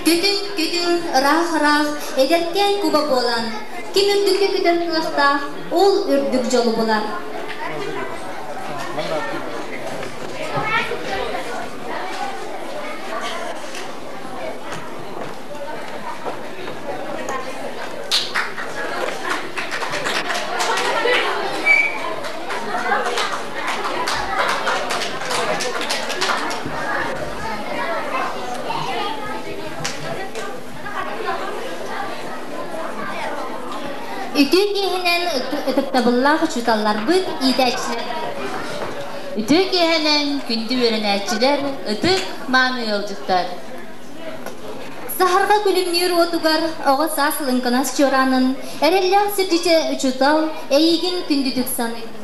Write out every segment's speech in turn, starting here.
Көтүҥ, көтүҥ, ыраах-ыраах, эдэркээн куба буолан, ким үрдүккэ көтөр кыахтаах, ол үрдүк дьолу булар. Үтүө киэһэнэн ытыктабыллаах учууталларбыт, иитээччилэрбит. Үтүө киэһэнэн күндү үөрэнээччилэр, ытык мааны ыалдьыттар. Саһарҕа күлүмнүүр уотугар оҕо саас лыҥкынас чуораанын, эрэллээх сирдьитэ учуутал эйигин күндүтүк саныыбын.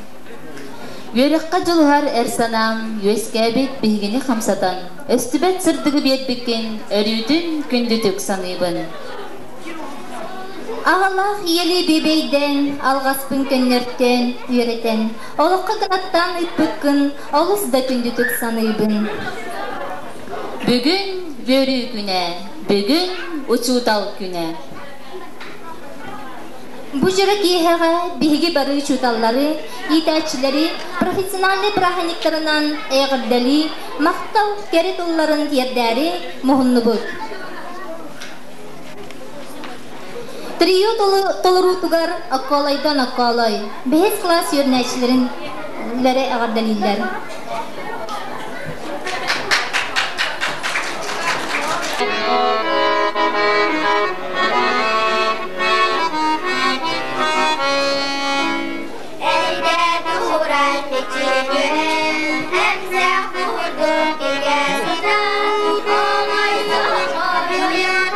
Үөрэххэ дьулуһар эр санаам үөскээбит биһигини хамсатан, өстүбэт сырдыгы биэрбиккин өрүүтүн күндүтүк саныыбын. Аҕалаах ийэлии бүөбэйдээн, алҕаспын көннөртөөн, үөрэтэн, олоххо кынаттаан ыыппыккын олус да күндүтүк саныыбын. Бүгүн үөрүү күнэ, бүгүн учуутал күнэ. Бу дьоро киэһэҕэ биһиги бары учууталлары, иитээччилэри профессиональнай бырааһынньыктарынан эҕэрдэлии, махтал кэрэ тылларын тиэрдээри муһуннубут. Трио толоруутугар Оккоолойдон Оккоолой, бэһис кылаас үөрэнээччилэрин лэрэ эҕэрдэлииллэр. Эрдэ туһуран мичигирэн, эмсэх курдук игэ сытан, оҥой-соҥой уйан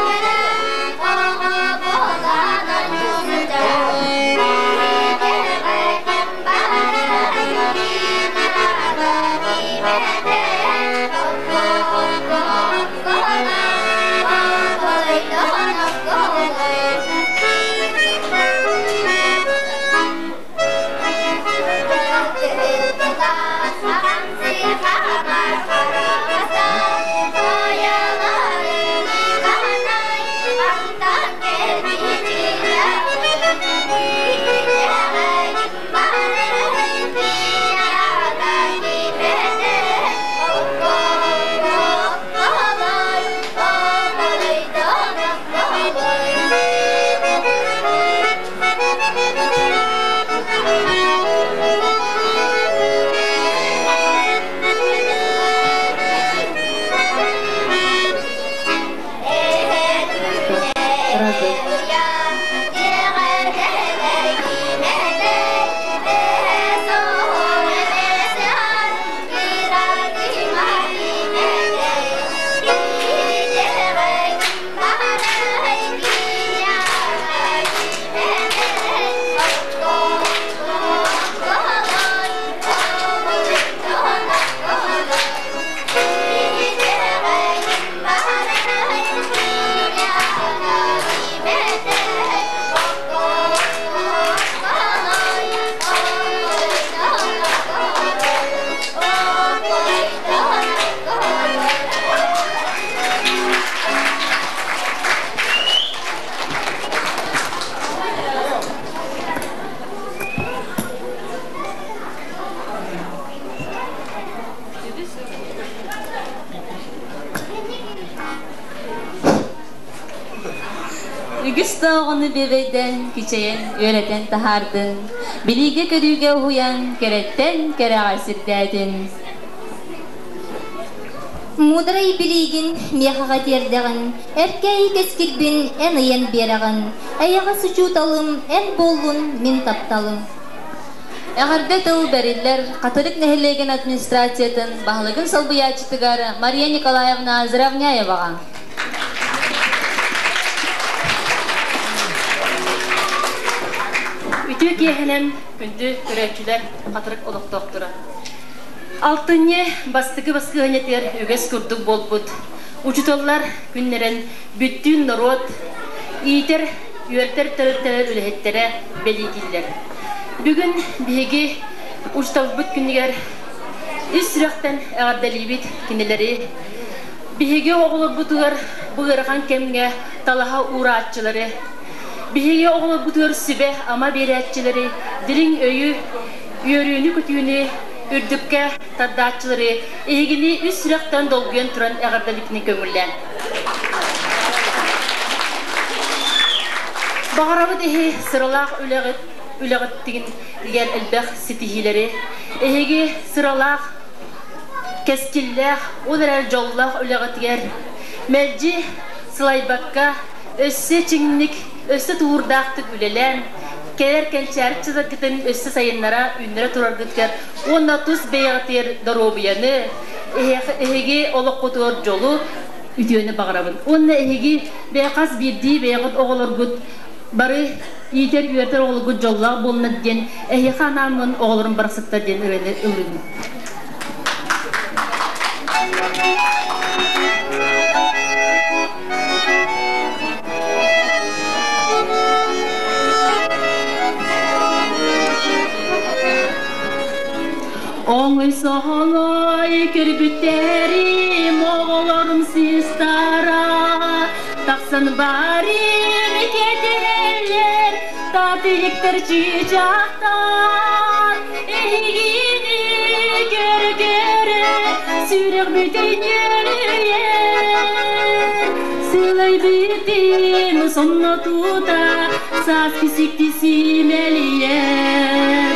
оҕо буолан оонньуу сытар. Кэҕэ ким баарай, ким имэтэ, окко-окко оккола, окколойдон окколой. Үгүс да оҕону биэбэйдэн, кичэйэн, үөрэтэн таһаардын, билиигэ-көрүүгэ уһуйан, кэрэттэн кэрэҕэ сирдээтин. Муударай билиигин миэхэҕэ тиэрдэҕин, эркээйи кэскилбин эн ыйан биэрэҕин, эйэҕэс учууталым эн буоллун мин тапталым. Эҕэрдэ тыл бэриллэр Хатырык нэһилиэгин администрациятын баһылыгын солбуйааччытыгар Мария Николаевна Заровняеваҕа. Үтүө киэһэнэн күндү көрөөччүлэр, Хатырык олохтоохторо. Алтынньы бастакы баскыһыанньатыгар үгэс курдук буолбут учууталлар күннэрин бүттүүн норуот иитэр, үөртэр тэрилтэлэр үлэһиттэрэ бэлиэтииллэр. Бүгүн биһиги учууталбыт күнүгэр ис сүрэхтэн эҕэрдэлиибит кинилэри. Биһиги оҕолорбутугар бу ыарахан кэмҥэ талаһа уурааччылары, биһиги оҕолорбутугар сүбэ-ама биэрээччилэри, дириҥ өйү, үөрүүнү-көтүүнү үрдүккэ тардааччылары эһигини үс сүрэхтэн долгуйан туран эҕэрдэлиитини көҥүллээн. Баҕарабыт эһи сыралаах үлэҕит үлэҕиттигин элбэх ситиһиилэри, эһиги сыралаах кэскиллээх, ол эрэр дьоллоох үлэҕитигэр мэлдьи сылайбакка, өссө чиҥник, өссө туурдаахтык үлэлээн, кэлэр кэнчээри чыларгытын өссө сайыннара, үүннэрэ тураргытыгар уонна тус бэйэҕитигэр доруобуйаны, эһиги олоххутугар дьолу, үтүөнү баҕарабын. Уонна эһиги бэйэ хас биирдии бэйэҕит оҕолоргут бары иитэр-үөрэтэр оҕолоргут дьоллоох буоллунар диэн эһиэхэ анааммын оҕолорум барахсаттар диэн ырыаны ыллыыбын. Оҥой соһолой көрбүттэрим оҕолорум систара тахсан барин кэтэллэр татыйыктар чыычаахтар эһигини көрө-көрө сүрэх бүтүннүлүйэр сылайбытым сонно тута саас кисикти симэлийэр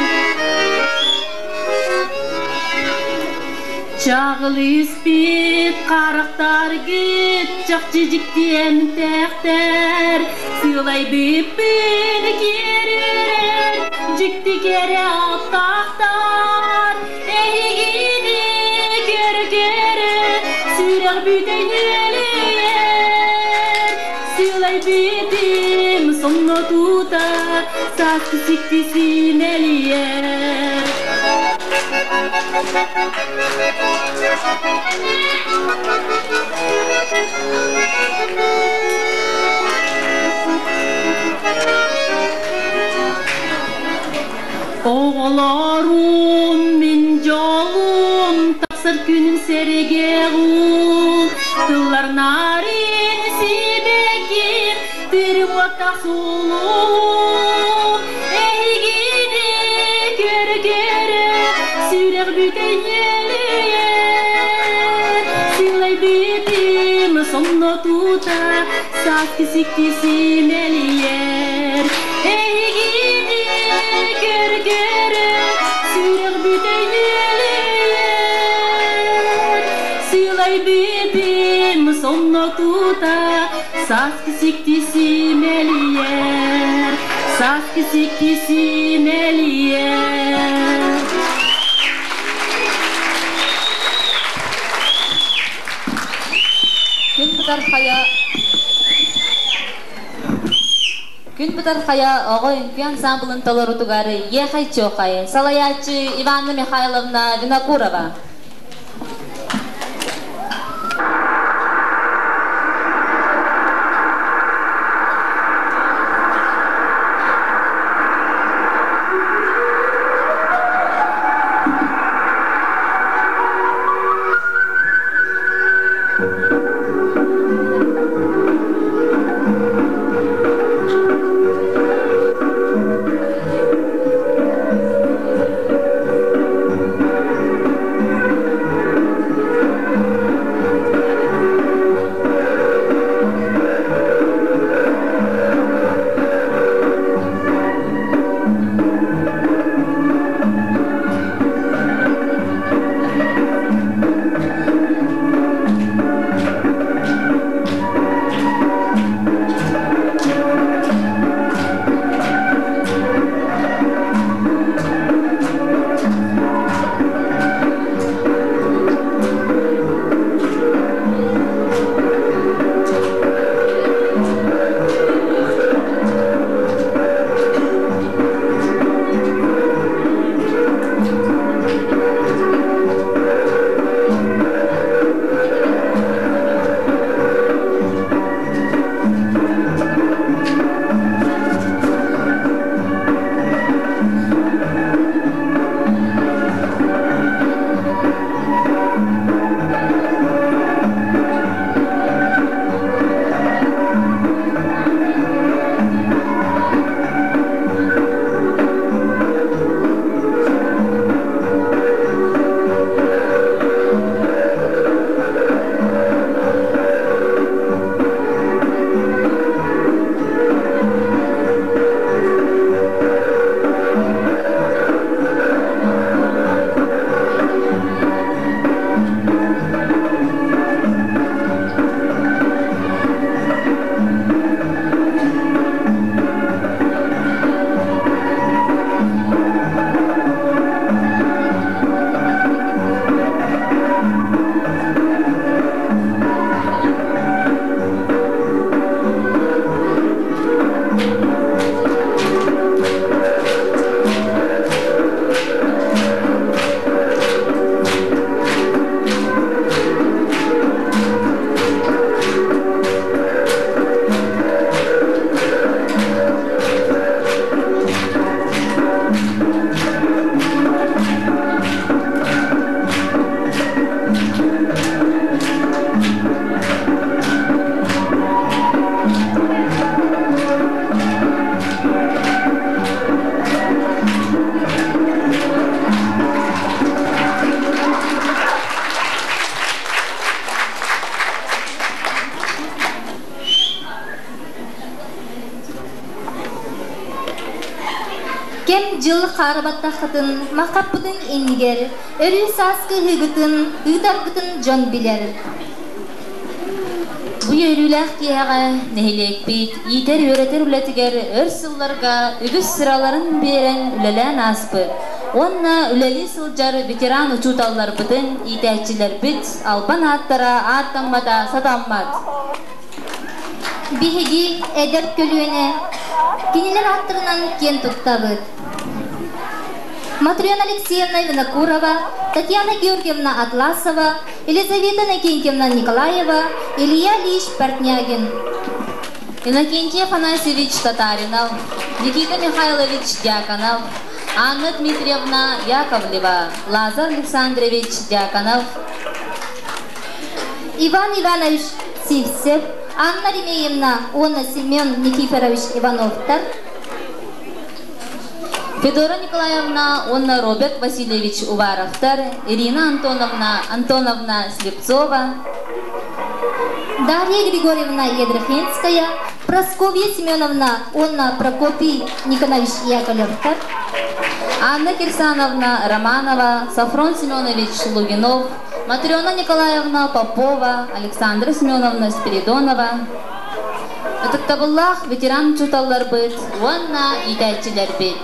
Чаҕылыспыт харахтаргыт чахчы дьиктиэмтэхтэр, сылайбыппын киэрэрэр дьикти кэрэ аптаахтар. Эһигини көрө-көрө сүрэх бүтэй нөлүйэр, сылайбытым сонно тута сааскы сикти симэлийэр. Оҕолорум, мин дьолум, тахсар күнүм сэргэҕум, тыллар нарын сибэкким, тырым уоттаах сулуһум. Эһигини көрө-көрө сүрэх бүтэйэлийэр, сылайбытым сонно тута сааскы сикти симэлийэр. Эһигини көрө-көрө сүрэх бүтэйэлийэр, сылайбытым сонно тута сааскы сикти симэлийэр, сааскы сикти симэлийэр. Күн бытархайа Күн бытархайа оҕо үҥкүү ансаамбылын толорутугар Ехай Чохай, салайааччы Иванна Михайловна Винокурова. Кэм-дьыл хаары баттаххытын, маххаппытын иннигэр, өрүү сааскы ыһыыгытын, ыытаргытын дьон билэр. Бу үөрүүлээх киэһэҕэ нэһилиэкпит иитэр-үөрэтэр үлэтигэр өр сылларга үгүс сыраларын биэрэн үлэлээн ааспыт уонна үлэлии сылдьар ветеран учууталларбытын, иитээччилэрбит албан ааттара ааттаммата сатаммат. Биһиги эдэр көлүөнэ кинилэр ааттарынан киэн туттабыт. Матрена Алексеевна Винокурова, Татьяна Георгиевна Атласова, Елизавета Иннокентьевна Николаева, Илья Ильич Портнягин. Иннокентий Афанасьевич Татаринов, Никита Михайлович Дьяконов, Анна Дмитриевна Яковлева, Лазарь Александрович Дьяконов, Иван Иванович Сивцев, Анна Ремеевна уонна Семен Никифорович Ивановтар, Федора Николаевна уонна Роберт Васильевич Уваровтар, Ирина Антоновна Антоновна Слепцова, Дарья Григорьевна Едрохинская, Прасковья Семеновна уонна Прокопий Никонович Яковлевтар, Анна Кирсановна Романова, Софрон Семенович Лугинов, Матрена Николаевна Попова, Александра Семеновна Спиридонова, Ытыктабыллаах ветеран учууталларбыт уонна иитээччилэрбит!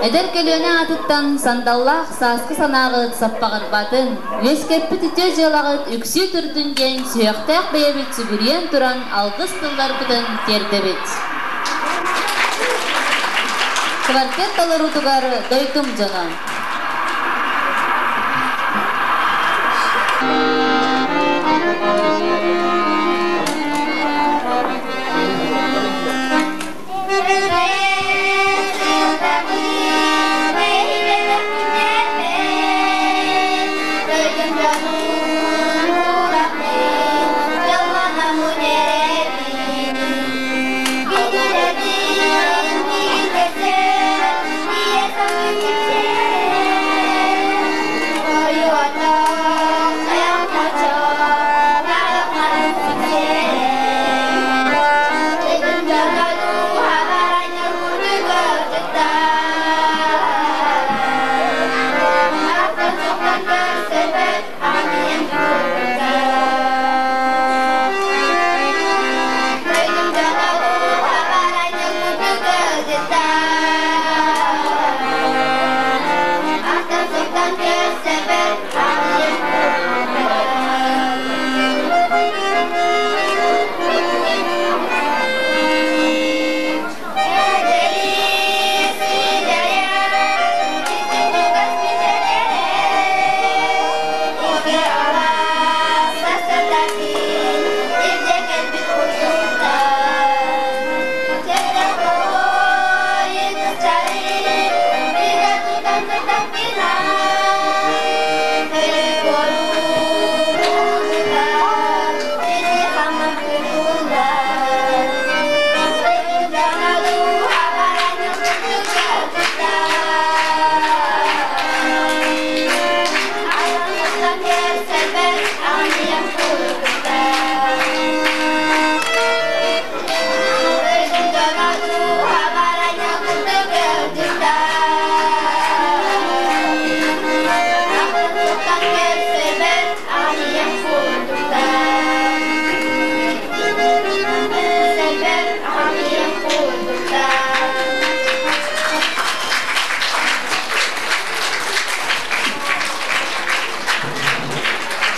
Эдэр көлүөнэ аатыттан сандаллаах сааскы санааҕыт саппаҕырбатын, үөскэппит үтүө дьыалаҕыт үксүү турдун диэн сүһүөхтээх бэйэбит сүгүрүйэн туран алгыс тылларбытын тиэрдэбит. Квартет толоруутугар дойдум дьоно.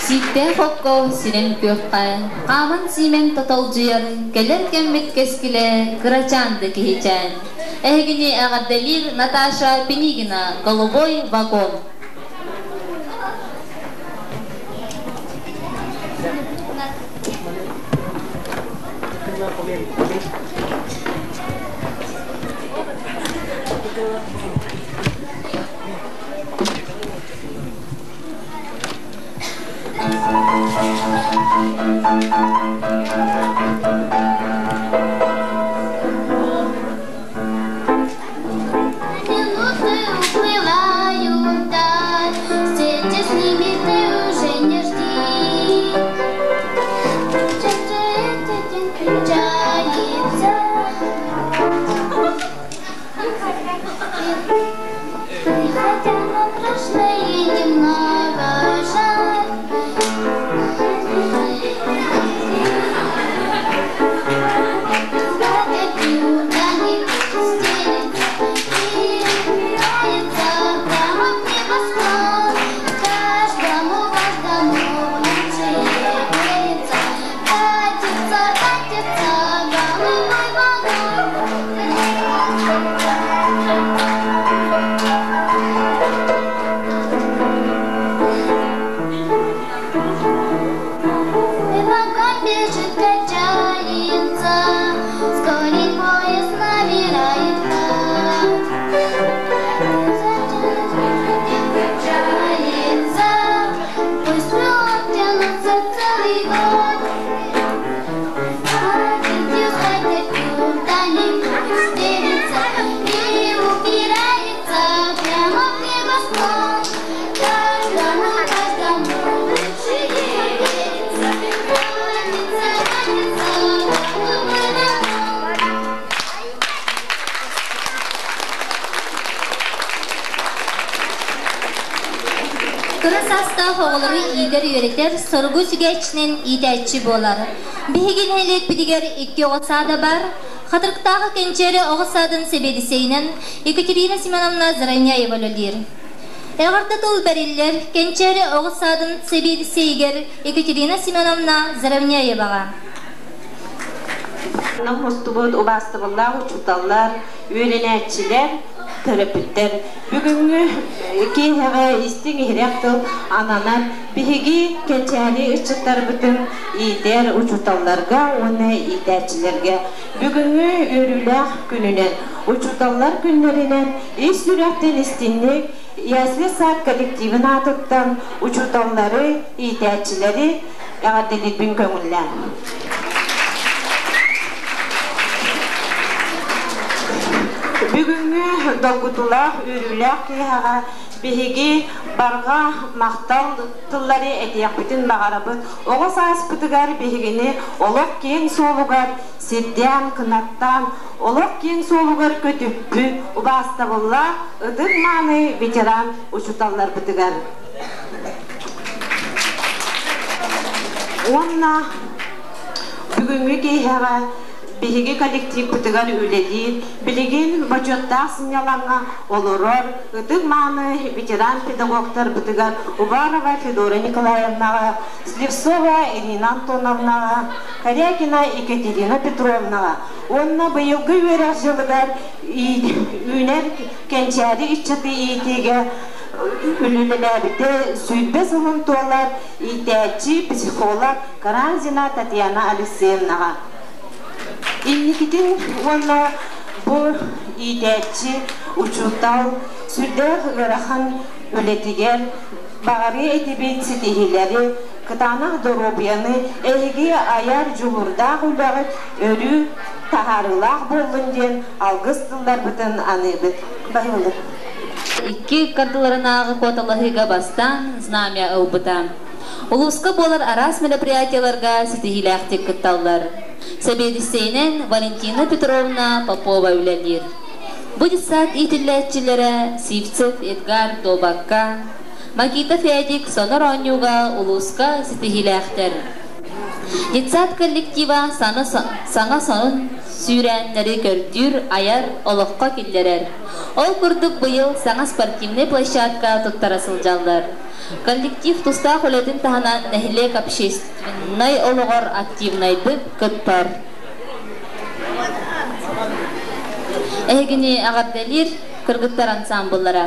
Сииктээх окко сирэн күөххэ, хааман сиимэн тотолдьуйар, кэлэр кэммит кэскилэ кырачаан да киһичээн. Эһигини эҕэрдэлиир Наташа Пинигина «Голубой вагон». Минуты уплывают вдаль, встречи с ними ты уже не жди. Чем же этот день кончается? сыаллаах оҕолору иитэр-үөрэтэр соругу сүгээччинэн иитээччи буолар. Биһиги нэһилиэкпитигэр икки оҕо саада баар. Хатырыктааҕы Кэнчээри оҕо саадын сэбиэдиссэйинэн Екатерина Семеновна Заровняева үлэлиир. Эҕэрдэ тыл бэриллэр Кэнчээри оҕо саадын сэбиэдиссэйигэр Екатерина Семеновна Заровняеваҕа. Мустубут убаастабыллаах учууталлар, үөрэнээччилэр, төрөппүттэр. Бүгүҥҥү киэһэҕэ истиҥ-иһирэх тыл ананар биһиги кэнчээри ыччаттарбытын иитэр учууталларга уонна иитээччилэргэ бүгүҥҥү үөрүүлээх күнүнэн, учууталлар күннэринэн ис сүрэхтэн истиҥник Ясли сад коллективын аатыттан учууталлары, иитээччилэри эҕэрдэлиирбин көҥүллээн. Бүгүҥҥү долгутуулаах, үөрүүлээх киэһэҕэ биһиги барҕа махтал тыллары этиэхпитин баҕарабыт. Оҕо сааспытыгар биһигини олох киэҥ суолугар сирдээн, кынаттаан, олох киэҥ суолугар көтүппүт убаастабыллаах ытык-мааны ветеран учууталларбытыгар. Уонна бүгүҥҥү киэһэҕэ биһиги коллективпытыгар үлэлиир, билигин бочуоттаах сынньалаҥҥа олорор ытык-мааны ветеран педагогтарбытыгар Уварова Федора Николаевнаҕа, Слепцова Ирина Антоновнаҕа, Корякина Екатерина Петровнаҕа уонна быйылгы үөрэх дьылыгар үүнэр кэнчээри ыччаты иитиигэ үлэлээбитэ 20 сылын туолар иитээччи, психолог Карамзина Татьяна Алексеевнаҕа. Инникитин уонна бу иитээччи, учуутал сүрдээх ыарахан үлэтигэр баҕарыа этибит ситиһиилэри, кытаанах доруобуйаны, эһиги айар дьулуурдаах үлэҕит өрүү таһаарыылаах буоллун диэн алгыс тылларбытын аныыбыт. Баһылык. Икки ыккардыларынааҕы куоталаһыыга бастаан знамя ылбыта. Улууска буолар араас мероприятиеларга ситиһиилээхтик кытталлар. Сэбиэдиссэйинэн Валентина Петровна Попова үлэлиир. Бу детсад иитиллээччилэрэ Сивцев Эдгар дуобакка, Макита Федик сонор оонньууга улууска ситиһиилээхтэр. Детсад коллектива саҥа сонун сүүрээннэри көрдүүр, айар, олоххо киллэрэр. Ол курдук быйыл саҥа спортивнай площадка туттара сылдьаллар. Коллектив тустаах үлэтин таһынан нэһилиэк общественнай олоҕор активнайдык кыттар. Эһигини эҕэрдэлиир кыргыттар ансаамбыллара.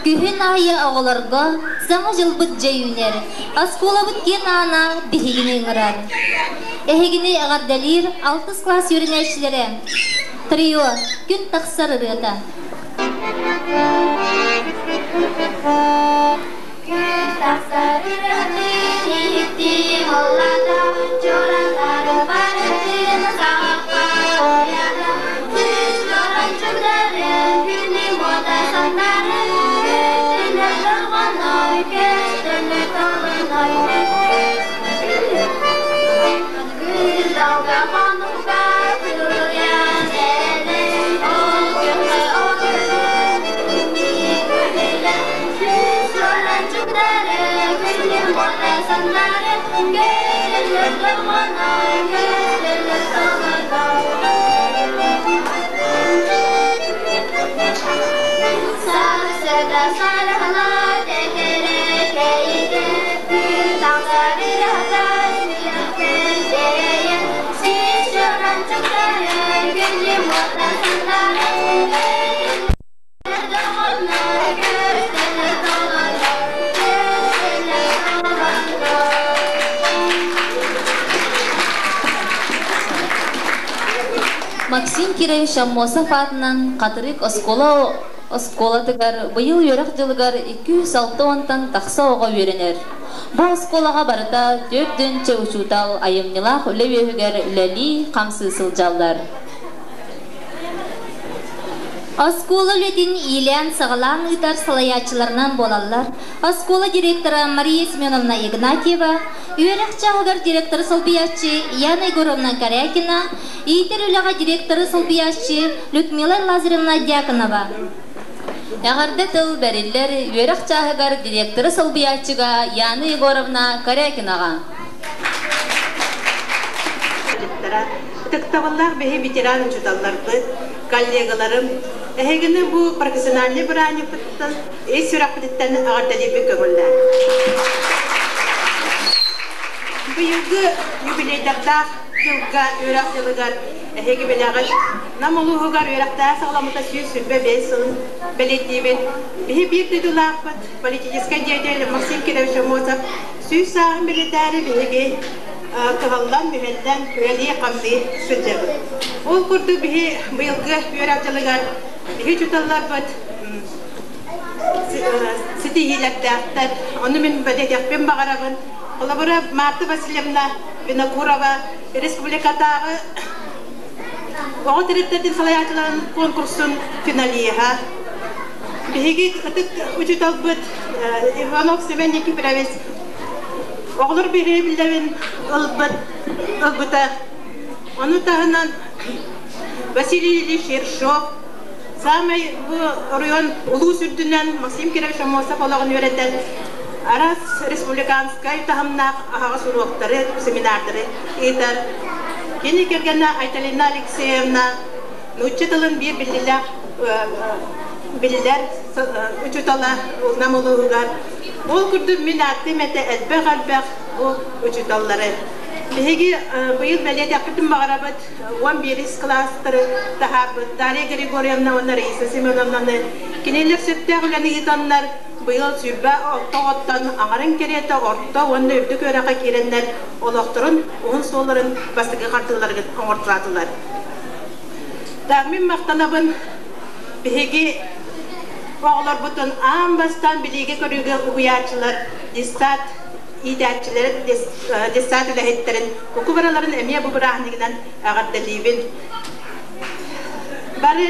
Күһүн аайы оҕолорго Саҥа дьылбыт дьэ үүнэр, оскуолабыт киэн аана биһигини ыҥырар. Эһигини эҕэрдэлиир алтыс кылаас үөрэнээччилэрэ Трио күн тахсар ырыата. Күн тахсар ырыатын иһиттим ыллата, чураннары барытын саҕахха ойата, Күс чоранчыктарын күнүм уота сандарын, көстөнөр дорҕоной, көстөнөр толоной. Күн далга хонукка кылыйан эрэр, ол күхэ ол Сарсыда Максим Кирович Аммосов аатынан Хатырык оскуола оскуолатыгар быйыл үөрэх дьылыгар 206 тахса оҕо үөрэнэр. Бу оскуолаҕа барыта 4 учуутал айымньылаах үлэ үөһүгэр үлэлии, хамсыы сылдьаллар. Оскуола үлэтин иилээн-саҕалаан ыытар салайааччыларынан буолаллар оскуола директора Мария Семеновна Игнатьева, үөрэх чааһыгар директоры солбуйааччы Яна Егоровна Корякина, иитэр үлэҕэ директоры солбуйааччы Людмила Лазаревна Дьяконова. Эҕэрдэ тыл бэриллэр үөрэх чааһыгар директоры солбуйааччыга Яна Егоровна Корякинаҕа. Ытыктабыллаах биһи ветеран учууталларбыт, коллегаларым, эһигини бу профессиональный бырааһынньыкпытыттан ис сүрэхпититтэн эҕэрдэлиирбин көҥүллээн. Быйылгы юбилейдардаах дьылга үөрэх дьылыгар эһиги билэҕит, Нам улууһугар үөрэхтээх саҕаламмыта 125 сылын бэлиэтиибит. Биһи биир дойдулаахпыт, политическай деятель Максим Кирович Аммосов 100 сааһын бэлиэтээри биһиги кыһаллан, мүһэллэн үлэлии-хамсыы сылдьабыт. Ол курдук биһи быйылгы үөрэх дьылыгар биһи учууталларбыт ситиһиилэрдээхтэр. Ону мин бэлиэтиэхпин баҕарабын. Холобура, Марта Васильевна Винокурова республикатааҕы оҕо тэрилтэтин салайааччыларын конкурсун финалиһа. Биһиги ытык учууталбыт Иванов Семен Никифорович оҕолор биһирэбиллэрин ылбыт ылбыта. Ону таһынан Василий Ильич Ершов саамай бу оройуон улуус үрдүнэн Максим Кирович Аммосов олоҕун үөрэтэн араас республиканскай таһымнаах аһаҕас уруоктары, семинардары ыытар. Кини кэргэнэ Айталина Алексеевна нуучча тылын биир биллилээх биллэр учуутала Нам улууһугар. Ол курдук мин ааттыым этэ элбэх-элбэх бу учууталлары. Биһиги быйыл бэлиэтэхпитин баҕарабыт 11 кылаастары таһаарбыт Дарья Григорьевна уонна Раиса Семеновнаны. Кинилэр сөптөөх үлэни ыытаннар быйыл сүүрбэ оттоҕоттон аҥарын кэриэтэ орто уонна үрдүк үөрэххэ киирэннэр олохторун уһун суолларын бастакы хардыыларыгар оҥортолоотулар. Так, мин махтанабын биһиги оҕолорбутун аан бастаан билиигэ-көрүүгэ угуйааччылар детсад иитээччилэрин, детсад үлэһиттэрин уку бараларын эмиэ бу бырааһынньыгынан эҕэрдэлиибин. Бары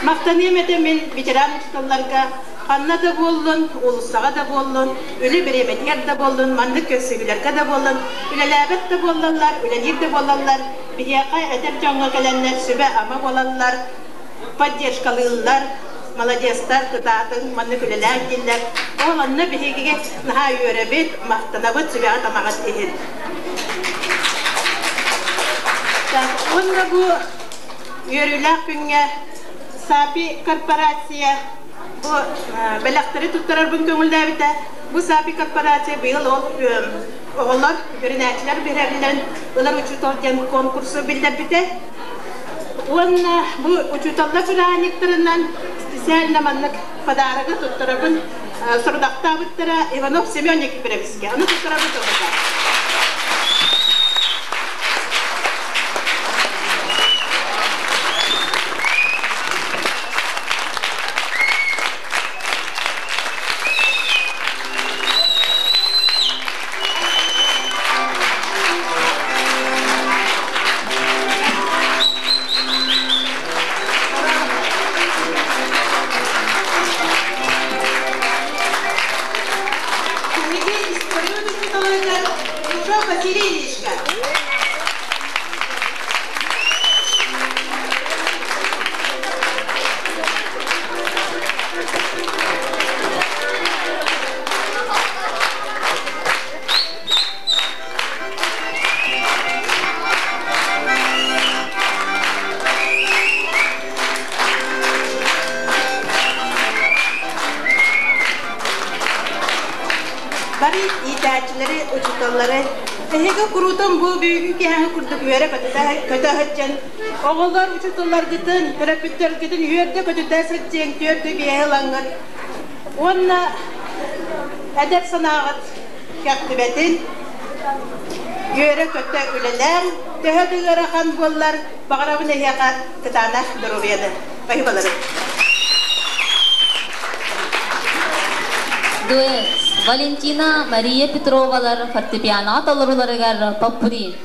махтаныам этэ мин ветеран учууталларга ханна да буоллун, уулуссаҕа да буоллун, үлэ бириэмэтигэр да буоллун, маннык көрсүһүүлэргэ да буоллун, үлэлээбэт да буоллаллар, үлэлиир да буоллаллар, биһиэхэ эдэр дьоҥҥо кэлэннэр сүбэ-ама буолаллар, поддержкалыыллар, молодецтар, кытаатыҥ, маннык үлэлээҥ дииллэр. Ол онно биһигигэ наһаа үөрэбит, махтанабыт сүбэҕит-амаҕыт иһин. Так, уонна бу үөрүүлээх күҥҥэ САПИ корпорация бу бэлэхтэри туттарарбын көҥүллээбитэ. Бу САПИ корпорация быйыл ол оҕолор, үөрэнээччилэр биһирэбиллэрин ылар учуутал диэн конкурсу биллэрбитэ. Уонна бу учууталлар бырааһынньыктарынан специально маннык подарогы туттарабын сорудахтаабыттара Иванов Семен Никифоровичка. Ону туттарабыт ылбыта. Бары иитээччилэри, учууталлары эһиги куруутун бу бүгүҥҥү киэһэҥи курдук үөрэ-көтүтэ көтө сылдьан, оҕолор учууталларгытын, төрөппүттэргитин үөрдэ-көтүтэ сылдьыаҥ, түөртүү биэһи ылаҥҥыт уонна эдэр санааҕыт кэхтибэтин, үөрэ-көтө үлэлээн, төһө да ыарахан буоллар, баҕарабын эһиэхэ кытаанах доруобуйаны. Баһыыбалары. Дуэт Валентина Мария Петровалар фортепианоҕа толорууларыгар поппури.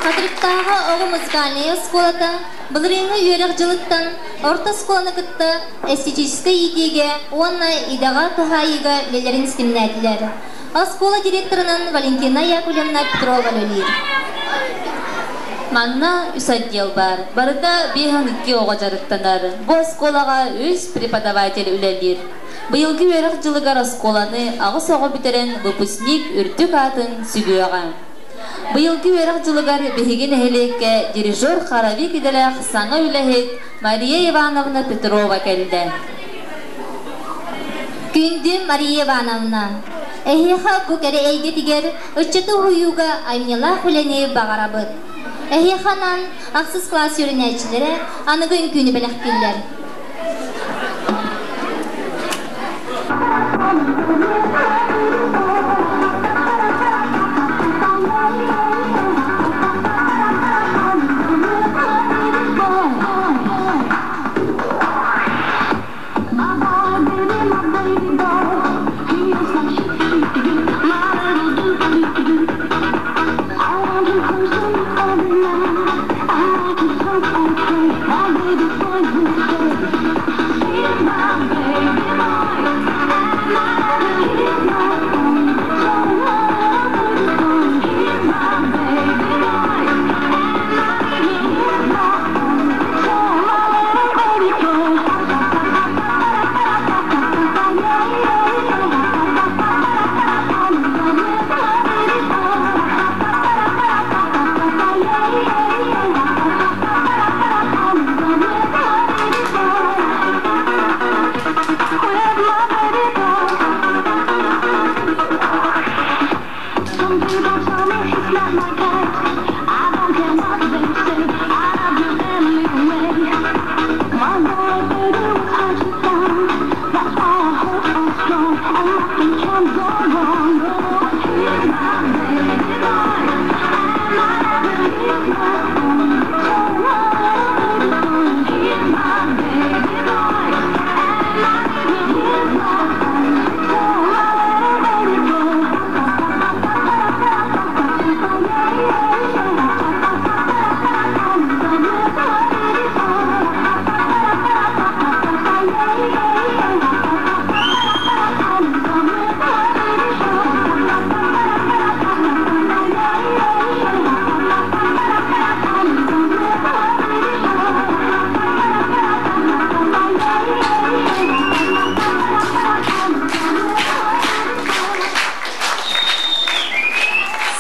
Хатырыктааҕы оҕо музыкальнай оскуолата былырыыҥҥы үөрэх дьылыттан орто оскуоланы кытта эстетическэй иитиигэ уонна идэҕэ туһаайыыга үлэлэрин ситимнээтилэр. Оскуола директорынан Валентина Яковлевна Петрова үлэлиир. Манна үс отдел баар. Барыта 52 оҕо дьарыктанар. Бу оскуолаҕа үс преподаватель үлэлиир. Быйылгы үөрэх дьылыгар оскуоланы аҕыс оҕо бүтэрэн выпускник үрдүк аатын сүгүөҕэ. Быйылгы үөрэх дьылыгар биһиги нэһилиэккэ дирижер хоровик идэлээх саҥа үлэһит Мария Ивановна Петрова кэллэ. Күндү Мария Ивановна, эһиэхэ бу кэрэ эйгэтигэр ыччаты уһуйууга айымньылаах үлэни баҕарабыт. Эһиэхэ анаан ахсыс кылаас үөрэнээччилэрэ аныгы үҥкүүнү бэлэхтииллэр.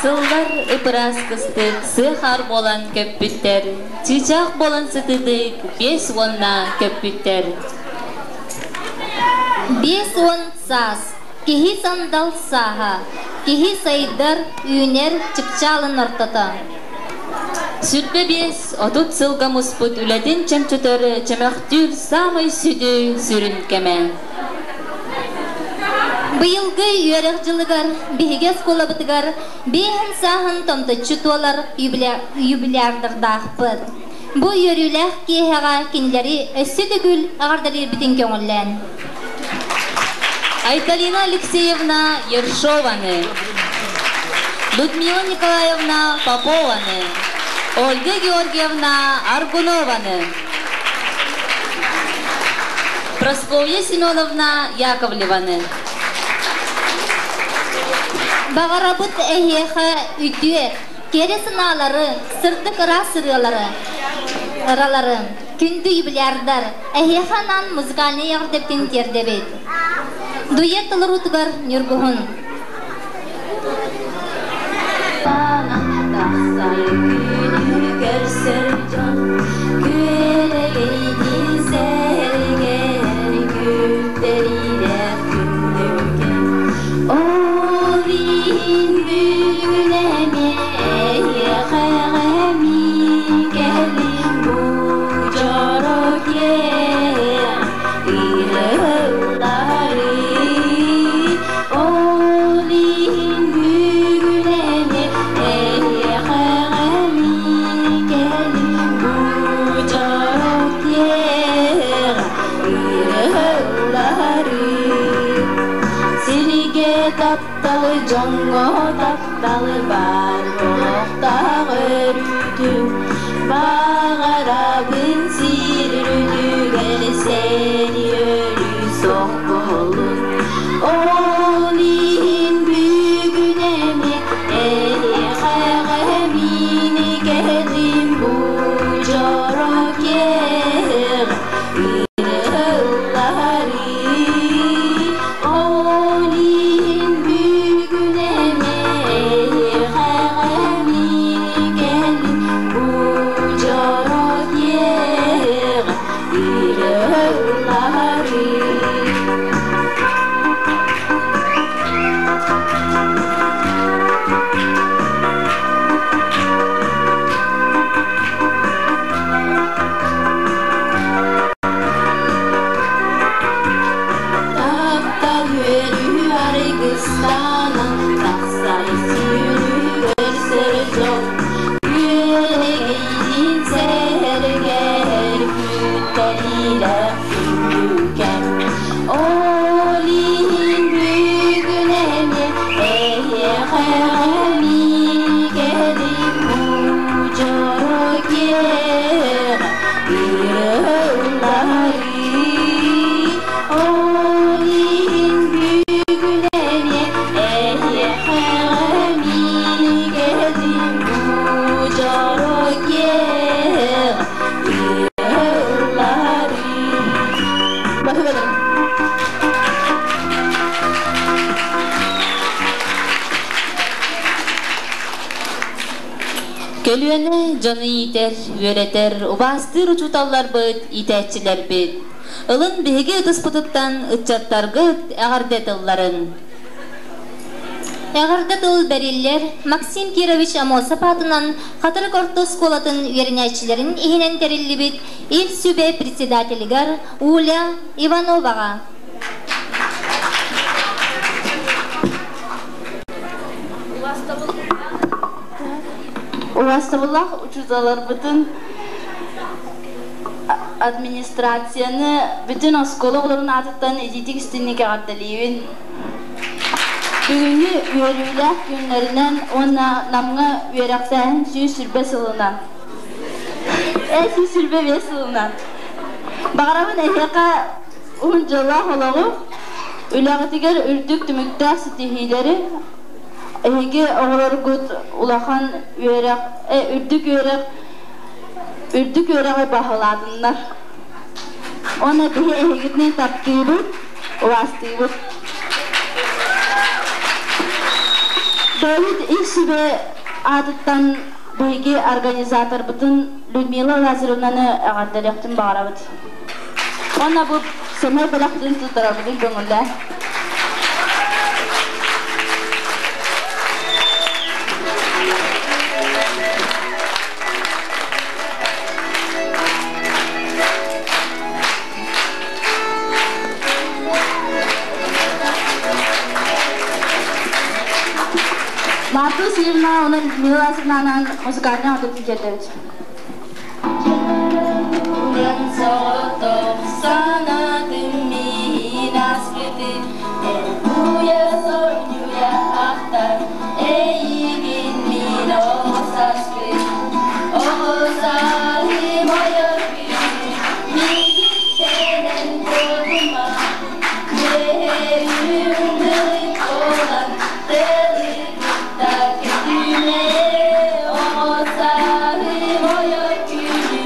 Сыллар ып-ыраас кыстык, сыа-хаар буолан көппүттэр, чыычаах буолан сытыытык 50-на көппүттэр. 50 саас. Киһи сандал сааһа. Киһи сайдар, үүнэр чыпчаалын ортото. 25-30 сылга муспут үлэтин чөмчөтөр, чөмөхтүүр саамай сүдү сүрүн кэмэ. Быйылгы үөрэх дьылыгар биһиги оскуолабытыгар биэһин сааһын томточчу туолар юбилярдардаахпыт. Бу үөрүүлээх киэһэҕэ кинилэри өссө төгүл эҕэрдэлиирбитин көҥүллээн. Айталина Алексеевна Ершованы, Людмила Николаевна Попованы, Ольга Георгиевна Аргунованы, Прасковья Семеновна Яковлеваны. Баҕарабыт эһиэхэ үтүө, кэрэ санаалары, сырдык ыраас ырыалары, ыралары, күндү юбилярдар, эһиэхэ анаан музыкальнай эҕэрдэбитин тиэрдэбит. Дует толоруутугар Ньургуһун. Тахсан күнү көрсөр дьон күөрэгэйдиин сэргэр күттэриилээх күндүкэ ол иһин бүгүн эмиэ эйиэхэ кэлин бу дьоро киэһэ ырыаллары ол иһин бүгүн эмиэ эйиэхэ кэлин бу дьоро киэһэ ырыаллары сиргэ тапталы дьоҥҥо тапталы баар буолуохтаах өрүүтүн баҕарабын сир үрдүгэр сэрии өлүү суох буоллун ол иһин бүгүн эмиэ эйиэхэ мин кэллим. Баһыыбаларын. Көлүөнэ дьону иитэр, үөрэтэр, убаастыыр учууталларбыт, иитээччилэрбит. Ылын биһиги ытыспытыттан ыччаттаргыт эҕэрдэ тылларын. Эҕэрдэ тыл бэриллэр Максим Кирович Аммосов аатынан Хатырык орто оскуолатын үөрэнээччилэрин иһинэн тэриллибит Ил Сүбэ председателигэр Уля Ивановаҕа. Убаастабыллаах учууталларбытын, администрацияны бүтүн оскуола оҕолорун аатыттан итиитик истиҥник эҕэрдэлиибин. Бүгүҥҥү үөрүүлээх күннэринэн уонна Намҥа үөрэхтээһин 120 сылынан 125 сылынан баҕарабын эһиэхэ уһун дьоллоох олоҕу, үлэҕитигэр үрдүк түмүктээх ситиһиилэри, эһиги оҕолоргут улахан үөрэх, үрдүк үөрэх үрдүк үөрэҕи баһылаатыннар. Уонна биһи эһигитини таптыыбыт, убаастыыбыт. Бэйэбит ис сүбэ аатыттан биһиги организаторбытын Людмила Лазаревнаны эҕэрдэлиэхпитин баҕарабыт. Уонна бу сэмэй бэлэхпитин туттарарбытын көҥүллээ. Марта Васильевна, онон Людмила Васильевнанан музыкальный аҕатын тиэрдэбит. Соҕотох санаатым миин аспыты Эргуйа сонньуйа ахтар эйигин мин оҕусаспыт Оҕусаһым ойор күнү миигиттэнэн куотума Үөһэ үрүҥ буолан тылы кытта көтүмэ Оҕусаһым ойор күнү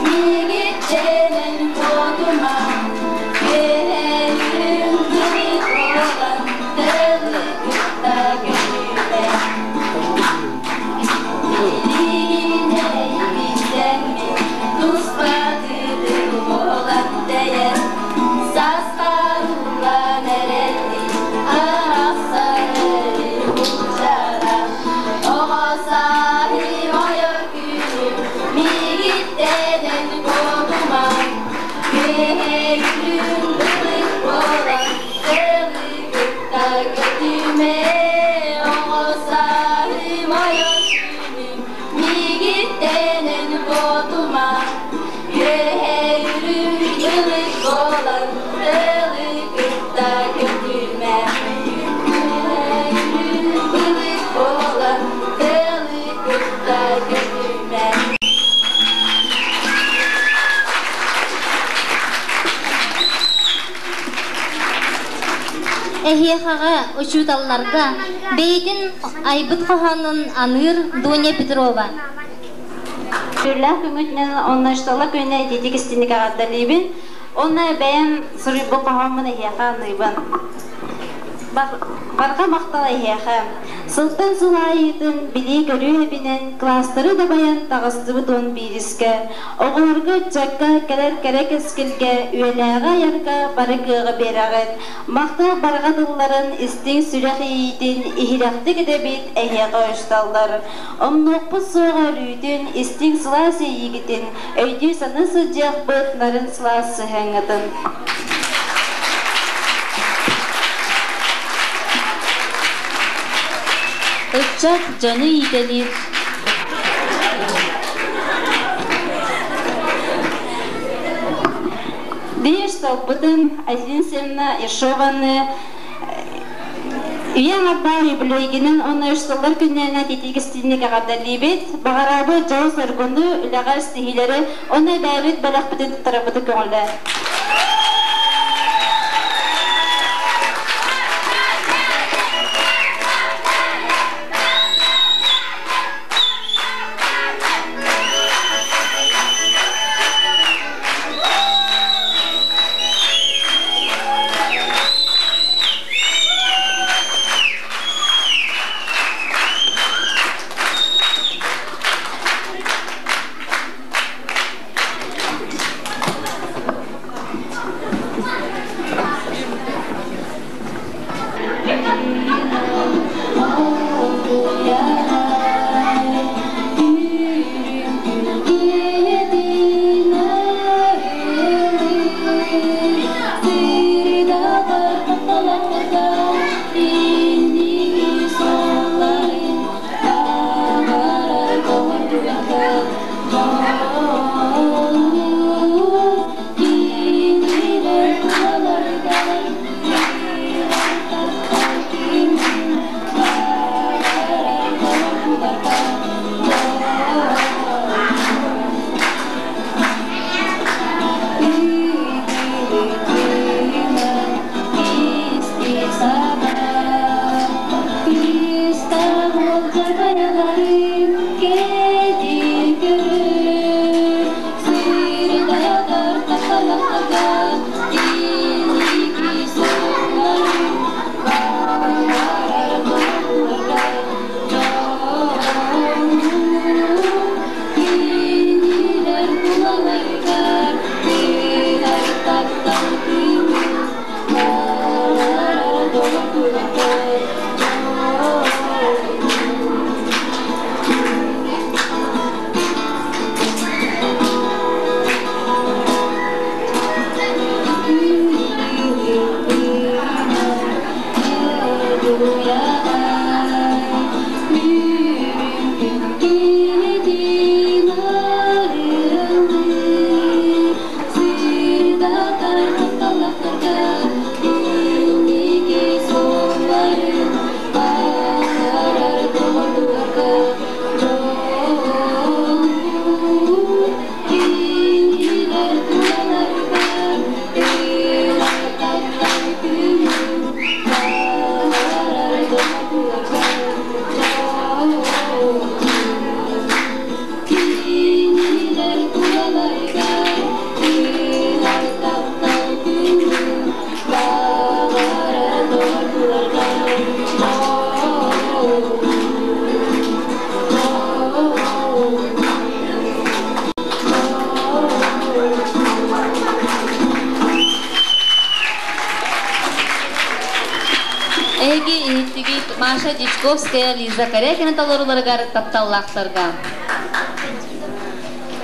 миигиттэнэн куотума Үөһэ үрүҥ буолан тылы кытта көтүмэ Билигин эйигиттэммин туспа буолан тэйэн саастарыллан эрэллин арахсар улдьара оҕо сааһым ойор күнүм миигиттэнэн куотума үөһэ үрүҥ ылык буолан тылы кытта көтүмэ оҕо сааһым ойор күнүм миигиттэнэн куотума үөһэ үрүҥ ылык буолан тылы кытта көтүмэ үрүҥ ылык буолан тылы кытта көтүмэ. Эһиэхэҕэ, учууталларга бэйэтин айбыт хоһоонун аныыр Дуня Петрова. Сүрлээх күҥҥүтүнэн онно штала күнэ итиитик истинник эҕэрдэлиибин. Онно бэйэм суруйбут хоһооммун эһиэхэ аныыбын. Барҕа махтал эһиэхэ. Сылтан сыл аайытын билии-көрүү эбинэн класстары дабайан таҕыстыбыт уон биирискэ. Оҕолорго, ыччакка кэлэр кэрэ кэскилгэ, үйэлээҕи айарга бары кыаҕы биэрэҕит. Махтал барҕа тылларын истиҥ сүрэх иэйиитин иһирэхтик этэбит эһиэхэ уйусталлар. Умнуохпут суоҕа өрүүтүн, истиҥ сылаас иэйиигитин, өйдүү-саныы сылдьыахпыт нарын сылаас сыһыаҥҥытын. Ыччат дьону иитэлиир. Биир столбытын Айсен Семна Ершованы Үйэҥ арбаа юбилейгинэн уонна үс сыллар күннэринэн итиитик-истиҥник эҕэрдэлиибит. Баҕарабыт дьолу-соргуну, үлэҕэ ситиһиилэри уонна бэйэбит бэлэхпитин туттарарбытын көҥүллээ. Маша Дьячковская, Лиза Корякина толорууларыгар тапталлаахтарга.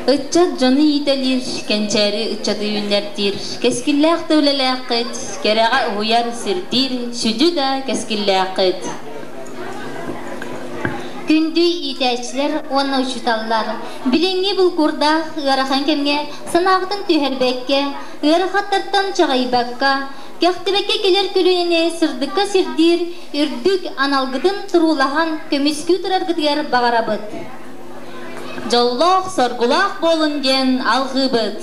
Ыччат дьону иитэлиир, кэнчээри ыччаты үүннэрдиир, кэскиллээх да үлэлээххит, кэрэҕэ уһуйар, сирдиир, сүдү да кэскиллээххит. Күндү иитээччилэр уонна учууталлар, билиҥҥи булкуурдаах ыарахан кэмҥэ санааҕытын түһэрбэккэ, ыарахаттартан чаҕыйбакка, кэхтибэккэ кэлэр көлүөнэни сырдыкка сирдиир үрдүк аналгытын туруулаһан көмүскүү тураргытыгар баҕарабыт. Дьоллоох, соргулаах буолун диэн алҕыыбыт.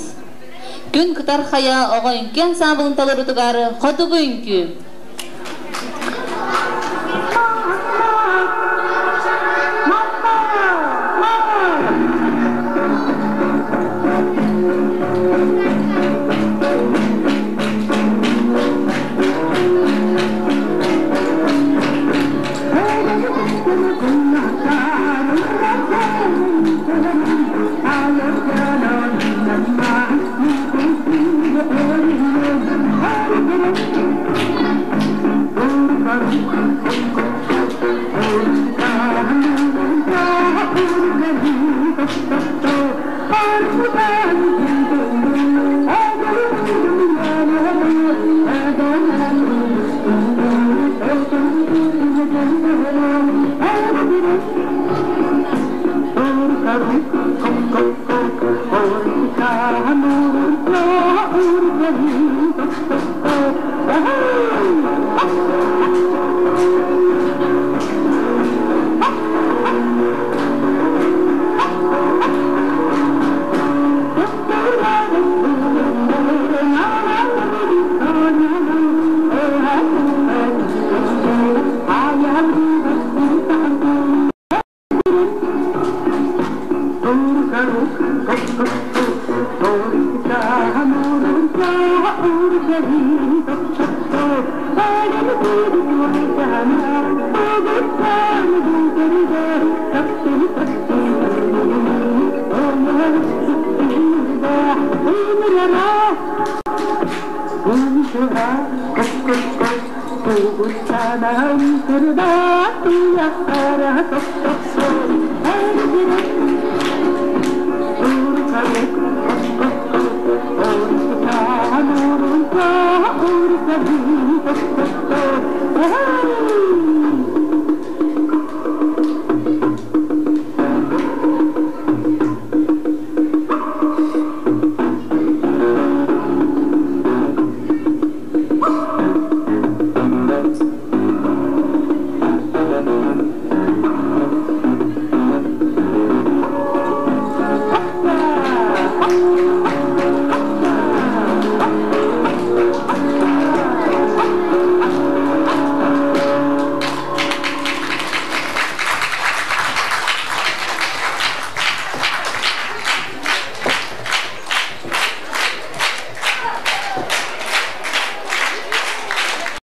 Күн кытар хайа оҕо үҥкүү ансаамбылын толорутугар хотугу үҥкүү.